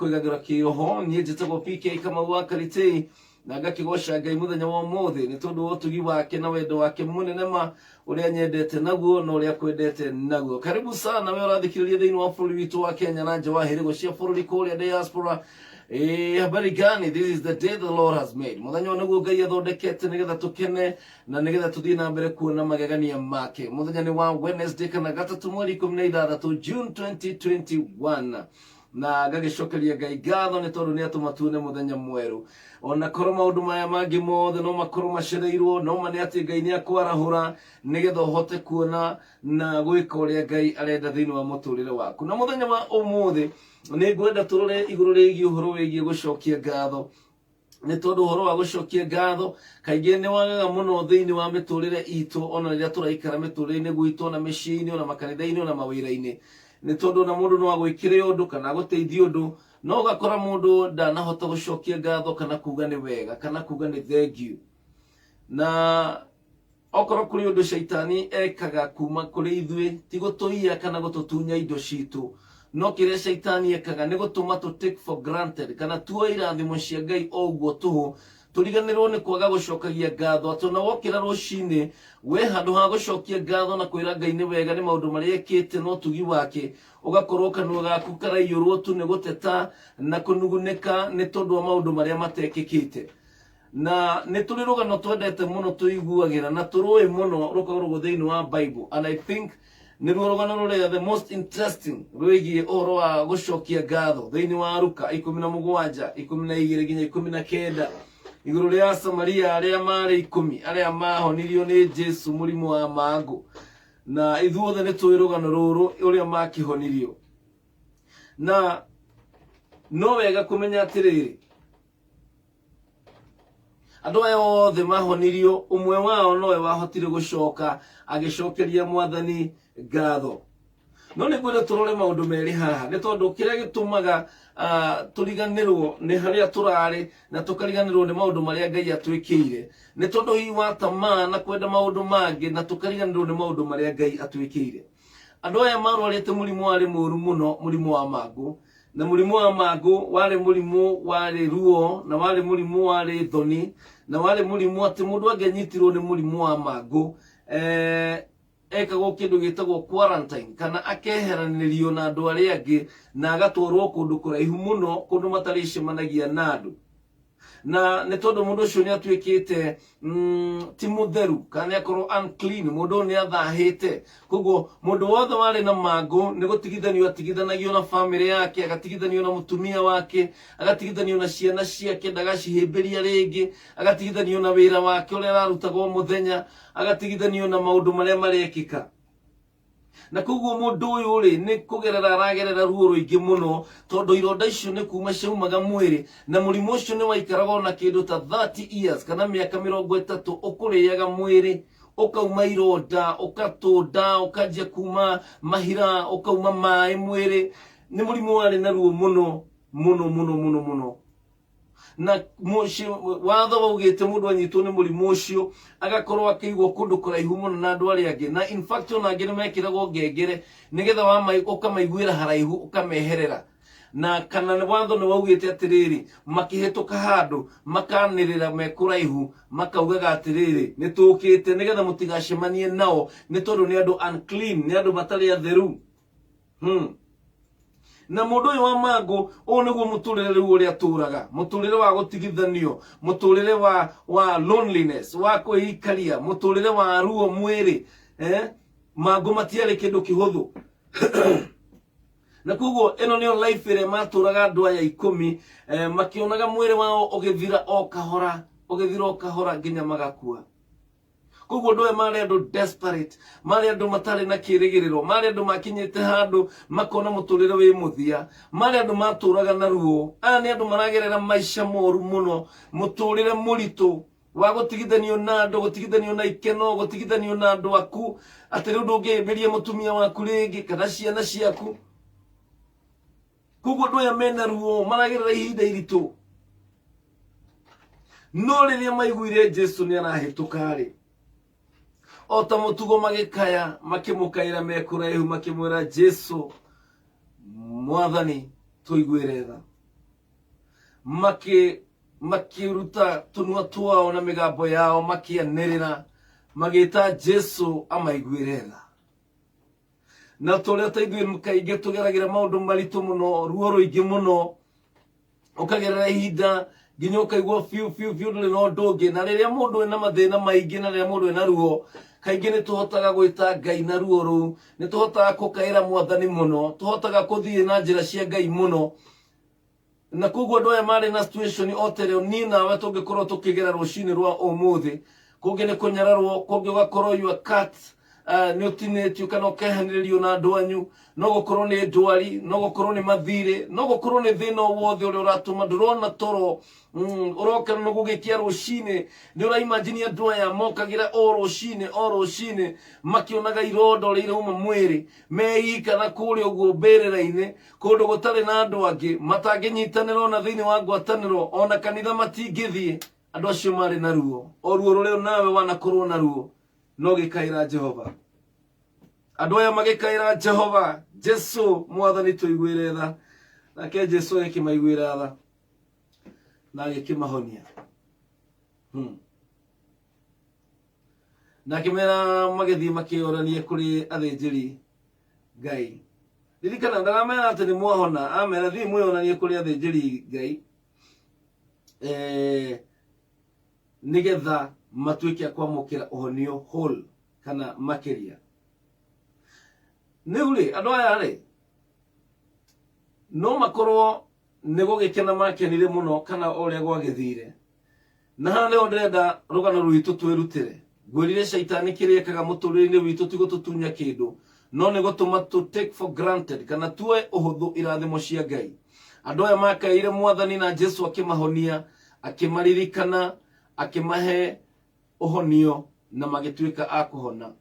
kũiganĩra kĩroho. Niĩ njĩtagwo PK Kamau wa Karitei na ngakĩgoca Ngai mũthenya wa ũmũthĩ nĩ tondũ wa ũtugi wake na wendo wake mũnene ma ũrĩa nyendete naguo na ũrĩa kwendete naguo. Karibu sana we ũrathikĩrĩria thĩinĩ wa bũrũri witũ wa Kenya na nja wa hĩrĩgo cia bũrũri kũrĩa diaspora. Habari gani? This is the day the Lord has made. Mũthenya ũyũ nĩguo Ngai athondekete nĩgetha tũkene na nĩgetha tũthiĩ na mbere kuona magegania make. Mũthenya nĩ wa Wednesday kana gatatũ mweri 16 June 2021 na ngagĩcokeria Ngai ngatho nĩ tondũ nĩ atũma tuone mũthenya mwerũ. Ona korwo maũndũ maya mangĩ mothe no makorwo macereirwo, no ma nĩ atĩ Ngai nĩ akwarahũra nĩgetha ũhote kuona na gwĩka ũrĩa Ngai arenda thĩinĩ wa mũtũrĩre waku. Na mũthenya wa ũmũthĩ nĩ ngwenda tũrore igũrũ rĩgiĩ ũhoro wĩgiĩ gũcokia ngatho, nĩ tondũ ũhoro wa gũcokia ngatho kaingĩ nĩ wagaga mũno thĩinĩ wa mĩtũrĩre itũ, ona rĩrĩa tũraikara mĩtũrĩre-inĩ gwitũ, ona mĩciĩ-inĩ, ona makanitha-inĩ, ona mawĩra-inĩ, nĩ tondũ ona mũndũ no agwĩkĩre ũndũ kana agũteithie ũndũ, no ũgakora mũndũ ndanahota gũcokia ngatho kana kuga nĩ wega kana kuga nĩ thengiũ. Na okorwo kũrĩ ũndũ caitani ekaga kuma kũrĩ ithuĩ, ti gũtũiya kana gũtũtunya indo citũ, no kĩrĩa caitani ekaga nĩ gũtũma tũ take for granted kana tuoe irathimo cia Ngai o ũguo tũhũ, tũriganĩrwo nĩ kwaga gũcokagia ngatho, atĩ ona wokĩra rũcinĩ we handũ ha gũcokia ngatho na kwĩra Ngai nĩ wega nĩ maũndũ marĩa ekĩte na ũtugi wake, ũgakorwo kanua gaku karaiyũrwo tu nĩ gũteta na kũnugunĩka nĩ tondũ wa maũndũ marĩa matekĩkĩte. Na nĩ tũrĩ rũgano twendete mũno tũiguagĩra na tũrũĩ mũno rũkoragwo thĩinĩ wa Bible, and I think nĩruo rũgano rũrĩa the most interesting rwĩgiĩ ũhoro wa gũcokia ngatho thĩinĩ wa Luka 17 12 nginya 19, igũrũ rĩa Samaria arĩa marĩ 10 arĩa mahonirio nĩ Jesu mũrimũ wa mangũ. Na ithuothe nĩ tũĩ rũgano rũrũ ũrĩa makĩhonirio. Na no wega kũmenya atĩrĩrĩ, andũ aya othe mahonirio, ũmwe wao nowe wahotire gũcoka agĩcokeria Mwathani ngatho. No nĩ ngwenda tũrore maũndũ merĩ haha, nĩ tondũ kĩrĩa gĩtũmaga tũriganĩrwo nĩ harĩa tũrarĩ na tũkariganĩrwo nĩ maũndũ marĩa Ngai atwĩkĩire, nĩ tondũ hihi wa tamaa na kwenda maũndũ mangĩ, na tũkariganĩrwo nĩ maũndũ marĩa Ngai atwĩkĩire. Andũ aya marwarĩte mũrimũ warĩ mũru mũno, mũrimũ wa mangũ. Na mũrimũ wa mangũ warĩ mũrimũ warĩ ruo, na warĩ mũrimũ warĩ thoni, na warĩ mũrimũ atĩ mũndũ angĩanyitirwo nĩ mũrimũ wa mangũ, ekagwo kĩndũ gĩtagwo quarantine, kana akeheranĩrio na andũ arĩa angĩ na agatwarwo kũndũ kũraihu mũno, kũndũ matarĩcemanagia na andũ. Na nĩ tondũ mũndũ ũcio nĩ atuĩkĩte ti mũtheru, kana nĩ akorwo unclean, mũndũ ũyũ nĩ athahĩte. Koguo mũndũ wothe warĩ na mangũ nĩ gũtigithanio atigithanagio na bamĩrĩ yake, agatigithanio na mũtumia wake, agatigithanio na ciana ciake, ndagacihĩmbĩria rĩngĩ, agatigithanio na wĩra wake ũrĩa ararutaga o mũthenya, agatigithanio na maũndũ marĩa marekĩka. Na koguo mũndũ ũyũ rĩ, nĩ kũgerera aragerera ruo rũingĩ mũno, tondũ ironda icio nĩ kuma ciaumaga mwĩrĩ, na mũrimũ ũcio nĩ waikaraga ona kĩndũ ta 30 years kana mĩaka 30 ũkũrĩaga mwĩrĩ, ũkauma ironda, ũgatũnda, ũkanjia kuma mahira, ũkauma maĩ mwĩrĩ. Nĩ mũrimũ warĩ na ruo mũno mũno mũno mũno mũno. Na watho waugĩte mũndũ anyitwo nĩ mũrimũ ũcio agakorwo akĩigwo kũndũ kũraihu mũno na andũ arĩa angĩ, na in fact ona angĩ nĩ mekĩragwo ngengere nĩgetha ũkamaiguĩra haraihu ũkameherera. Na kana nĩ watho nĩ waugĩte atĩrĩrĩ, makĩhĩtũka handũ makanĩrĩra me kũraihu makaugaga atĩrĩrĩ, nĩ tũkĩte, nĩgetha mũtigacemanie nao, nĩ tondũ nĩ andũ unclean, nĩ andũ matarĩ atheru. Na mũndũ ũyũ wa mangũ, ũũ nĩguo mũtũrĩre rĩu ũrĩa atũraga, mũtũrĩre wa gũtigithanio, mũtũrĩre wa loneliness, wa kwĩikaria, mũtũrĩre wa ruo mwĩrĩ. Mangũ matiarĩ kĩndũ kĩhũthũ. Na koguo ĩno nĩyo life ĩrĩa matũraga andũ aya 10, makĩonaga mwĩrĩ wao ũgĩthira o kahora, ũgĩthira o kahora nginya magakua. Koguo andũ aya marĩ andũ desperate, marĩ andũ matarĩ na kĩrĩgĩrĩro, marĩ andũ makinyĩte handũ makona mũtũrĩre wĩ mũthia, marĩ andũ matũraga na ruo. Aya nĩ andũ maragerera maica moru mũno, mũtũrĩre mũritũ wa gũtigithanio na andũ, gũtigithanio na ikeno, gũtigithanio na andũ aku, atĩ rĩu ndũngĩhĩmbĩria mũtumia waku rĩngĩ kana ciana ciaku. Koguo andũ aya mena ruo, maragerera ihinda iritũ. No rĩrĩa maiguire Jesu nĩ arahĩtũka-rĩ, o ta mũtugo magĩkaya, makĩmũkaĩra me kũraihu, makĩmwĩra, Jesu, Mwathani, tũiguĩre tha. Makĩ makĩruta tũnua twao na mĩgambo yao makĩanĩrĩra magĩta Jesu amaiguĩre tha. Na tũrĩa ta ithuĩ kaingĩ tũgeragĩra maũndũ maritũ mũno, ruo rũingĩ mũno, ũkagerera ihinda nginya ũkaigua biũ biũ biũ ndũrĩ na ũndũ ũngĩ. Na rĩrĩa mũndũ ena mathĩna maingĩ na rĩrĩa mũndũ ena ruo, kaingĩ nĩ tũhotaga gwĩta Ngai na ruo rũu, nĩ tũhotaga kũkaĩra Mwathani mũno, tũhotaga kũthiĩ na njĩra cia Ngai mũno. Na koguo andũ aya marĩ na situation o ta ĩrĩa niĩ nawe tũngĩkorwo tũkĩgera rũcinĩ rwa ũmũthĩ. Kũngĩ nĩ kũnyararwo, kũngĩ ũgakorwo you are cut, nĩ ũtinĩtio kana ũkehanĩrĩrio na andũ anyu, no gũkorwo nĩ ndwari, no gũkorwo nĩ mathirĩ, no gũkorwo nĩ thĩna o wothe ũrĩa ũratũma ndũrona toro. Ũroka nĩ gũgĩkĩa rũcinĩ, nĩ ũraimagine andũ aya mokagĩra o rũcinĩ o rũcinĩ makĩonaga ironda ũrĩa irauma mwĩrĩ, meika na kũrĩa ũguo mbĩrĩra-inĩ, kũndũ gũtarĩ na andũ angĩ matangĩnyitanĩra ona thĩinĩ wa ngwatanĩro, ona kanitha matingĩthiĩ. Andũ acio marĩ na ruo, o ruo rũrĩa nawe wanakorwo na ruo, no gĩkaĩra Jehova. Andũ aya magĩkaĩra Jehova, Jesu Mwathani tũiguĩre tha. Nake Jesu agĩkĩmaiguĩra tha na agĩkĩmahonia. Na akĩmera magĩthiĩ makĩonanie kũrĩ athĩnjĩri Ngai. Ririkana ndaramera atĩ nĩ mwahona, amera thiĩ mwĩonanie kũrĩ athĩnjĩri Ngai, nĩgetha matuĩke a kwamũkĩra ũhonio whole kana makĩria. Rĩu rĩ, andũ aya rĩ, no makorwo nĩ gũgĩkena makenire mũno kana ũrĩa gwagĩthire. Na haha nĩho ndĩrenda rũgano rwitũ twĩrutĩre. Ngwĩrire caitani kĩrĩa ekaga mũtũrĩre-inĩ witũ ti gũtũtunya kĩndũ, no nĩ gũtũma tũ take for granted kana tuoe ũhũthũ irathimo cia Ngai. Andũ aya makaĩire Mwathani na Jesu akĩmahonia, akĩmaririkana, akĩmahe ũhonio na magĩtuĩka a kũhona.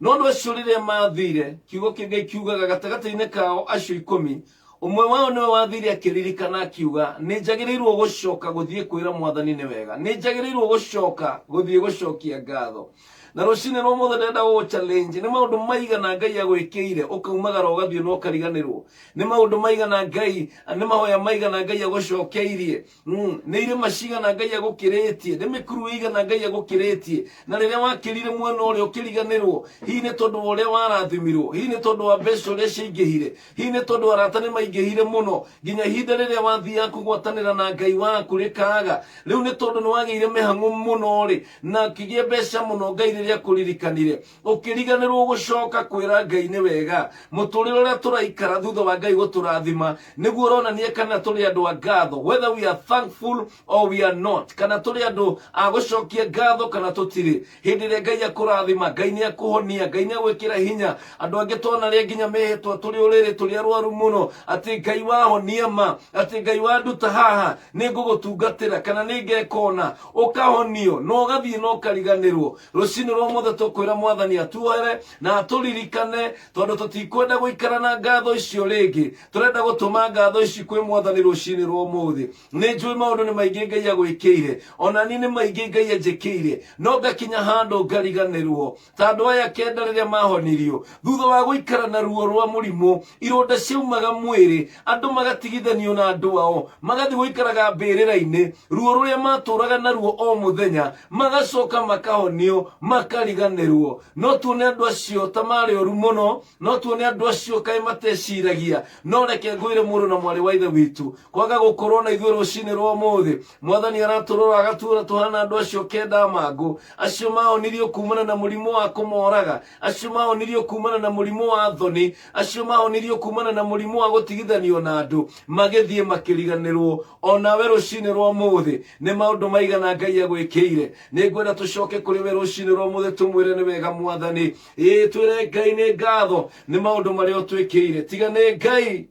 No andũ acio rĩrĩa mathire, kiugo kĩa Ngai kiugaga gatagatĩ-inĩ kao acio 10, ũmwe wao nĩwe wathire akĩririkana akiuga, nĩ njagĩrĩirwo gũcoka gũthiĩ kwĩra Mwathani nĩ wega, nĩ njagĩrĩirwo gũcoka gũthiĩ gũcokia ngatho. Na rũcinĩ rwa ũmũthĩ ndĩrenda gũgũ challenge, nĩ maũndũ maigana Ngai agwĩkĩire ũkaumagara ũgathiĩ na ũkariganĩrwo. Nĩ maũndũ maigana Ngai, nĩ mahoya maigana Ngai agũcokeirie. Nĩ irĩma cigana Ngai agũkĩrĩtie, nĩ mĩkuru ĩigana Ngai agũkĩrĩtie. Na rĩrĩa wakĩrire mwena ũrĩa ũkĩriganĩrwo, hihi nĩ tondũ wa ũrĩa warathimirwo, hihi nĩ tondũ wa mbeca ũrĩa ciaingĩhire, hihi nĩ tondũ arata nĩ maingĩhire mũno nginya ihinda rĩrĩa wathiaga kũgwatanĩra na Ngai waku rĩkaga. Rĩu nĩ tondũ nĩ wagĩire mĩhang'o mũno rĩ, na ũkĩgĩa mbeca mũno, Ngai rĩrĩa akũririkanire ũkĩriganĩrwo gũcoka kwĩra Ngai nĩ wega. Mũtũrĩre ũrĩa tũraikara thutha wa Ngai gũtũrathima nĩguo ũronania kana tũrĩ andũ a ngatho, whether we are thankful or we are not, kana tũrĩ andũ a gũcokia ngatho kana tũtirĩ. Hĩndĩ ĩrĩa Ngai akũrathima, Ngai nĩ akũhonia, Ngai nĩ agwĩkĩra hinya. Andũ angĩ twanarĩa nginya mĩhĩtwa tũrĩ ũrĩrĩ, tũrĩ arwaru mũno, atĩ Ngai wahonia ma, atĩ Ngai wanduta haha nĩ ngũgũtungatĩra kana nĩ ngekona. Ũkahonio na ũgathiĩ na ũkariganĩrwo. Rũcinĩ rwa ũmũthĩ tũkwĩra Mwathani atuohere na atũririkane, tondũ tũtikwenda gũikara na ngatho icio rĩngĩ. Tũrenda gũtũma ngatho ici kwĩ Mwathani rũcinĩ rwa ũmũthĩ. Nĩ njũĩ maũndũ nĩ maingĩ Ngai agwĩkĩire, ona niĩ nĩ maingĩ Ngai anjĩkĩire, no ngakinya handũ ngariganĩrwo. Ta andũ aya 9 rĩrĩa mahonirio thutha wa gũikara na ruo rwa mũrimũ, ironda ciaumaga mwĩrĩ, andũ magatigithanio na andũ ao, magathiĩ gũikaraga mbĩrĩra-inĩ, ruo rũrĩa matũraga naruo o mũthenya, magacoka makahonio, makariganĩrwo. No tuone andũ acio ta marĩ oru mũno, no tuone andũ acio kaĩ mateciragia. No reke ngwĩre mũrũ na mwarĩ wa Ithe witũ, kwaga gũkorwo na ithuĩ rũcinĩ rwa ũmũthĩ, Mwathani aratũrora agatuona tũhana andũ acio 9 a mangũ, acio mahonirio kumana na mũrimũ wa kũmoraga, acio mahonirio kumana na mũrimũ wa thoni, acio mahonirio kumana na mũrimũ wa gũtigithanio na andũ, magĩthiĩ makĩriganĩrwo. Onawe rũcinĩ rwa ũmũthĩ nĩ maũndũ maigana Ngai agwĩkĩire. Nĩ ngwenda tũcoke kũrĩ we rũcinĩ rwa ũmũthĩ tũmwĩre nĩ wega Mwathani. Ĩĩ, twĩre Ngai nĩ ngatho nĩ maũndũ marĩa ũtwĩkĩire. Tiga nĩ Ngai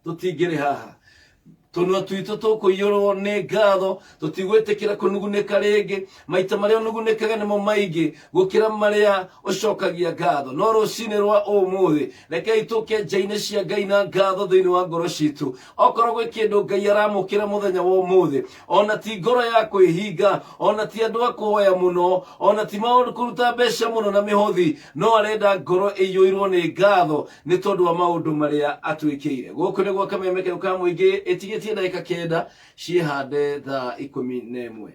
tũtingĩrĩ haha. Tũnua twitũ tũkũiyũrwo nĩ ngatho, tũtigwĩtĩkĩra kũnugunĩka rĩngĩ. Maita marĩa ũnugunĩkaga nĩmo maingĩ gũkĩra marĩa ũcokagia ngatho. No rũcinĩ rwa ũmũthĩ rekei tũke nja-inĩ cia Ngai na ngatho thĩinĩ wa ngoro citũ. Okorwo gwĩ kĩndũ Ngai aramũkĩra mũthenya wa ũmũthĩ, ona ti ngoro ya kwĩhinga, ona ti andũ a kũhoya mũno, ona ti maũndũ kũruta mbeca mũno na mĩhothi, no arenda ngoro ĩiyũirwo nĩ ngatho nĩ tondũ wa maũndũ marĩa atwĩkĩire. Gũkũ nĩ gwa Kameme Kayũ ka Mũingĩ ĩtigĩte. Ĩtigĩtie ndagĩka 9 ciĩhande thaa 11.